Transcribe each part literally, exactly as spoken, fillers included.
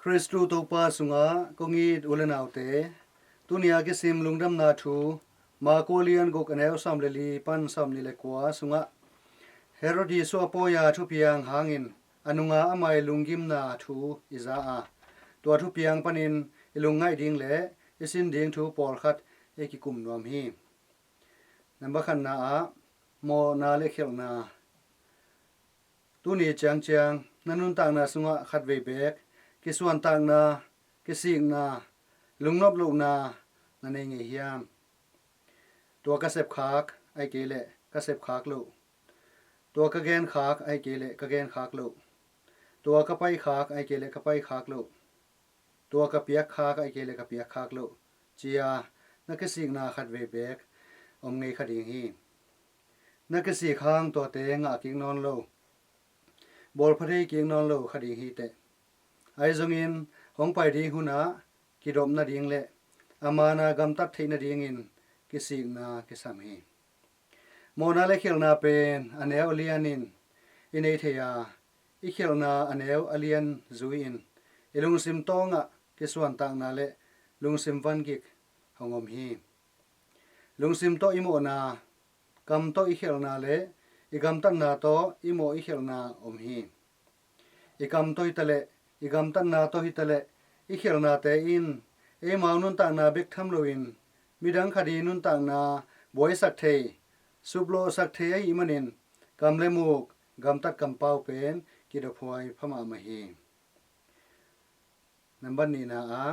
Khristu Topa sungah kong it u le naute, tuni a kisim lungdamna thu Marku a lian guk, a neu sawm le li pan sawm nih le kua sungah Herod i suahpawi a thupiang hangin a nunga amah i lunggimna thu i za a, tua thupiang panin i lungngaih ding le i sin ding thu pawlkhat i kikum nuam hi. Namba khatna ah, mawhna le khialhna. Tuni ciangciang na nuntakna sungah khatvei beek kisuantakna, kisikna, lungnop lohna na nei ngei hiam? Tua ka sepkhak ahih kei leh ka sepkhak loh, tua ka genkhak ahih kei leh ka genkhak loh, tua ka paikhak ahih kei leh ka paikhak loh, tua ka piakkhak ahih kei leh ka piakkhak loh, ci-a na kisikna khatvei beek om ngei kha ding hi. Na kisik hang tuate ngah kik nawn lo, bawlpha thei kik nawn lo kha ding hi teh. Ahi zongin hong pai ding hunah kidop nading le a man a gamtat theih nadingin kisikna kisam hi. Mawhna le khialhna pen a neu a lianin i nei thei a, i khialhna a neu a lian zui-in i lungsim tawngah kisuantakna le lungsim vangik hong om hi. Lungsim tawh i mawhna, kam tawh i khialhna le i gamtatna tawh i mawh i khialhna om hi. I kam tawh hi taleh, i gamtatna tawh hi taleh, i khialhnate in eimau nuntakna bek tham loin midang khat i nuntakna buaisak thei, suplawhsak thei ahih manin kam le muk, gamtat kampau pen kidophuai pha mahmah hi. Nambat nihna ah,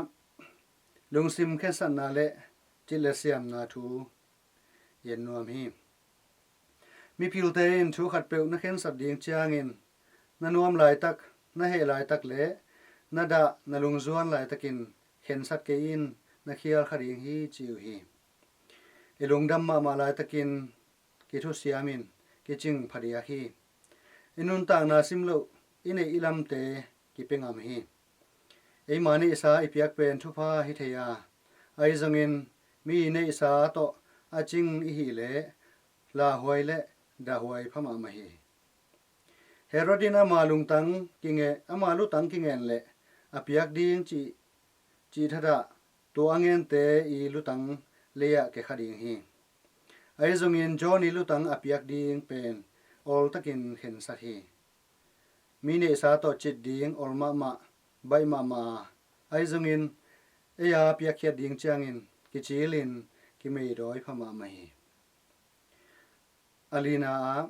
lungsim khensatna le cit le siamna thu i en nuam hi. Mipilte in thu khatpeuh na khensat ding ciangin na nuam laitak, na heh laitak le na dah, na lungzuan laitakin khensat kei in, na khial kha ding hi, ci uh hi. I lungdam mahmah laitakin kithusiamin kicing phadiak hi. I nuntakna sim loh, i neih i lamte kipia ngam hi. Eima neihsa i piak pen thupha hi thei a, ahi zongin mi neihsa tawh a cing i hih leh lauhuai le dahhuai pha mahmah hi. Herod in ama lungtang kinge, ama lutang kingen leh a piak ding cih, cih thadah tua a ngente i lutang lei-ah kia kha ding hi. Ahi zongin John i lutang a piak ding pen oltakin khensat hi. Mi neihsa tawh cit ding ol mahmah, baih mahmah a, ahi zongin ei a piakkhiat ding ciangin kicilin kimeidawi pha mahmah hi. A lina ah,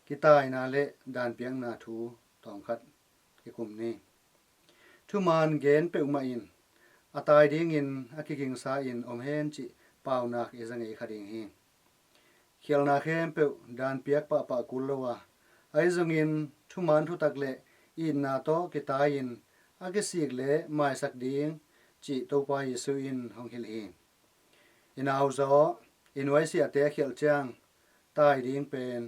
kitaina le danpiakna thu tawmkhat kikum ni. Thuman gen peuhmah in a tai dingin a kigingsa in om hen cih paunak i za ngei kha ding hi. Khialhna khempeuh danpiak pahpah kul lo a, ahi zongin thuman thutak le itna tawh kitai-in a kisik le maisak ding cih Topa Jesuh in hong hilh hi. I nauzaw, i nuaisiahte a khialh ciang tai ding pen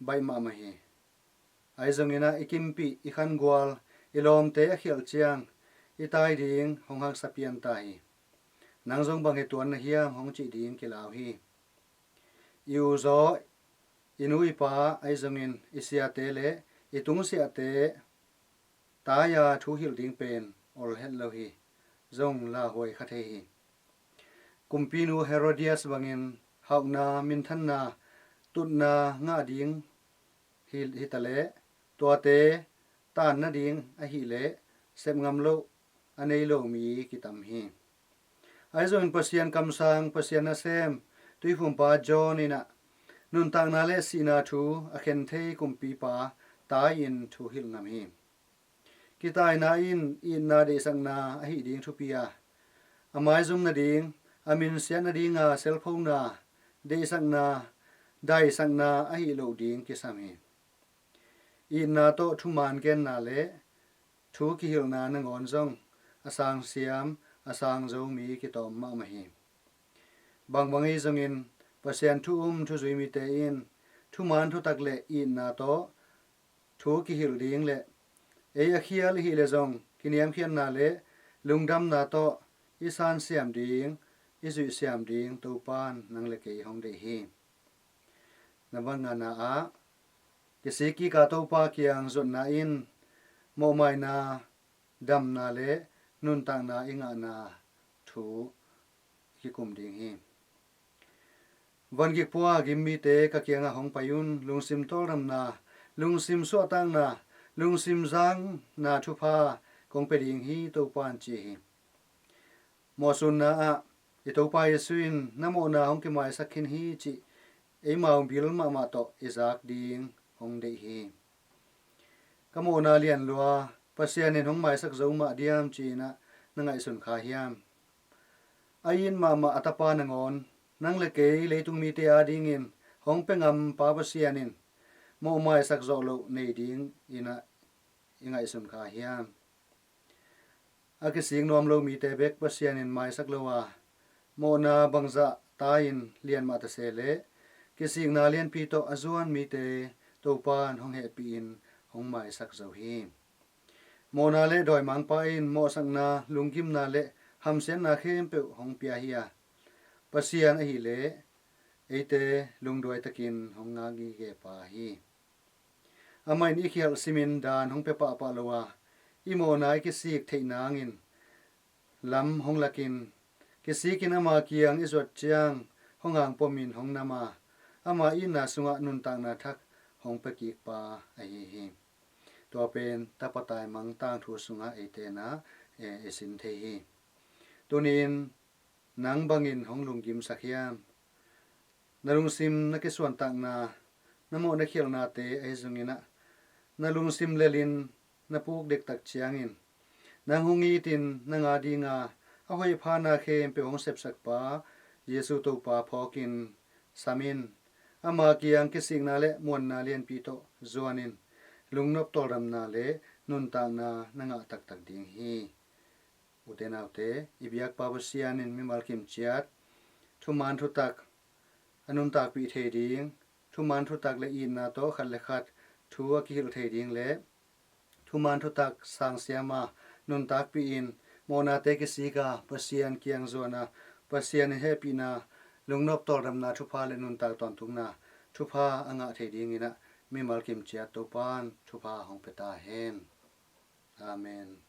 baih mahmah hi. Ahi zongin ah i kimpih, i khangual, i lawmte a khialh ciang i tai ding hong haksa pian ta hi. Nang zong bang hi tuan na hiam hong cih ding kilau hi. I uzaw, i nu i pa, ahi zongin i siate le i tungsiahte tai-a thu hilh ding pen ol het lo hi. Zong lauhuai kha thei hi. Kumpinu Herodias bangin hauhna, minthanna, tutna ngah ding hi, hi taleh tuate taan nading ahih leh sep ngam loh a nei lo mi kitam hi. Ahi zongin Pasian kamsang, Pasian nasem Tuiphumpa John in ah nuntakna le sihna thu a khen thei kumpipa tai-in thu hilh ngam hi. Kitaina in itna deihsakna ahih ding thupi a, a maizum nading, a minsiat nadinga selphona, deihsakna, daisakna ahih loh ding kisam hi. Itna tawh thuman genna le thu kihilhna nangawn zong a sangsiam, a sangzo mi kitawm mahmah hi. Bangbang ahi zongin Pasian thu um thuzui mite in thuman thutak le itna tawh thu kihilh ding le ei a khial i hih leh zong kiniamkhiatna le lungdamna tawh i sansiam ding, i zuihsiam ding Topan nang le kei hong deih hi. Nambat ngana ah, kisik kik a Topa kiang zuatna in mawhmaina damna le nuntakna i ngahna thu kikum ding hi. Van gik pua gim mite ka kiangah hong pai un, lungsim tawldamna, lungsim suahtakna, lungsim zangna thupha kong pia ding hi, Topa in ci hi. Mawhsunna ah i Topa Jesu in na mawhna hong kimaisak khin hi cih eimau bil mahmah tawh i zak ding hong deih hi. Ka mawhna lian lua, Pasian in hong maisak zo mah diam ci-in ah na ngaihsun kha hiam? A it mahmah a tapa nangawn nang le kei leitung mite adingin hong pia ngam pa Pasian in mawh maisak zawh loh nei dingin ah i ngaihsun kha hiam? A kisik nuam lo mite bek Pasian in maisak lo a, mawhna bangzah ta in lian mah ta se leh kisikna lianpi tawh a zuan mite Topa in hong hehpih in hong maisak zo hi. Mawhna le dawimangpa in mawhsakna, lunggimna le hamsiatna khempeuh hong pia hi a, Pasian ahih leh eite lungduai takin hong ngak ngige pa hi. Amah in i khialh simin dan hong pia pahpah lo a, i mawhna i kisik theih nangin lam hong lakin, kisikin ama kiang i zuat ciang hong hangpomin hong nam a, ama itna sungah nuntakna thak hong pia kik pa ahi hi. Tua pen tapa taimang tangthu sungah eite in ah, eh, i sin thei hi. Tuni-in nang bangin hong lunggimsak hiam? Na lungsim na kisuantakna, na mawh na khialhnate ahi zongin ah, na lungsim lelin na puk dektak ciangin, nang hong itin nang adinga a hoih phana khempeuh hong sepsak pa Jesu Topa phawkin sam in, ama kiang kisikna le muanna lianpi tawh zuanin, lungnop tawldamna le nuntakna na ngah taktak ding hi. Ute naute, i biakpa Pasian in mimal kimciat, thuman thutak a nuntakpih thei ding, thuman thutak le itna tawh khat le khat thu a kihilh thei ding le thuman thutak sangsiam a, nuntakpih in, mawhnate kisik a, Pasian kiang zuan a, Pasian in hehpihna, lungnop tawldamna thupha le nuntak tawntungna thupha a ngah thei dingin ah mimal kimciat Topa in thupha hong pia ta hen. Amen.